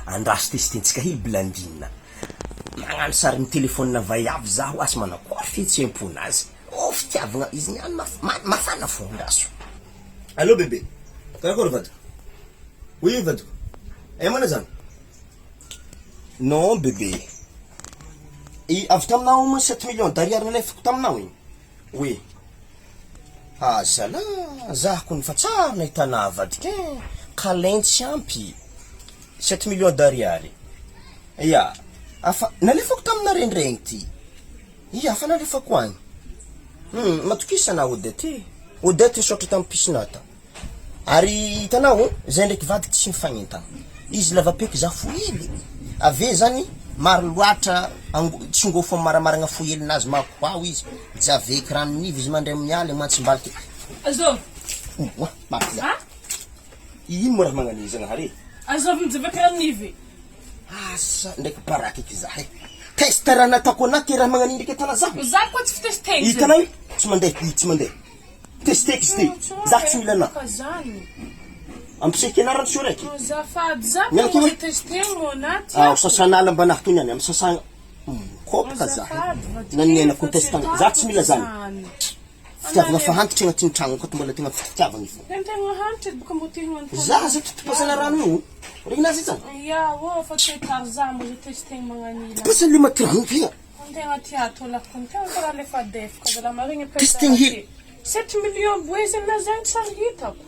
Andraso testentsika hely Blandine. Magnano sarin'ny telephone vaiavy zaho asa manakory fihetseham-ponazy. Oh fitiavagna izy niany mafana fo andraso. Allô bebe, karakôry vadiko? Oui vadiko, aia mana zany? Non bebe, i avy taminao moa sept millions d'ariary nalefako taminao igny? Oui. Ah zalah, zah kony fa tsary nahitana vadiko ein, câlin tsy ampy, sept millions d'ariary, ya, afa nalefako taminareo ndregny ty, ya fa nalefako agny, hum matokisa anah Odette e, Odette nisaotra tamin'ny pisonata. Ary hitanao, zay ndraiky vadiko tsy mifagnentana. Izy lava peky za fohy hely. Ave zany maro loatra ango- tsingôfo am maramaragna fohy helinazy mako ao izy. Tsy aveky ranon'ivy izy mandray amin'ny aly mantsimbaliky. Azovy. Oa, mafy za. A? Ino moa raha magnan'io Zagnahary e? Azovy mijabaka ranon'ivy. Asa ndraiky baraka eky za e. Test raha nataoko anahy ty raha magnan'io ndraiky atana zaho. Za koa tsy fitestegny zay. Hitanao io? Tsy mandeha io, tsy mandeha. Testeko izy ty. Za tsy mila anah. Ampiseky anah rano soa raiky. Miala kely hoe. Sasana lamba anah tony any. Sasana. Kopaka za. Nanenako ny testana. Za tsy mila zany. Fitiavagna fa hantitra agnatin'ny tragno akato mbola tegna fitiavagna io fô. Za zay totopasana rano io. Regninah zay zany. Totopasana le maty rano io. Antegna tia atao lako antegna karaha le fa defoka zalahy marigny Testing hely. Sept millions boe zay na zany tsary hitako.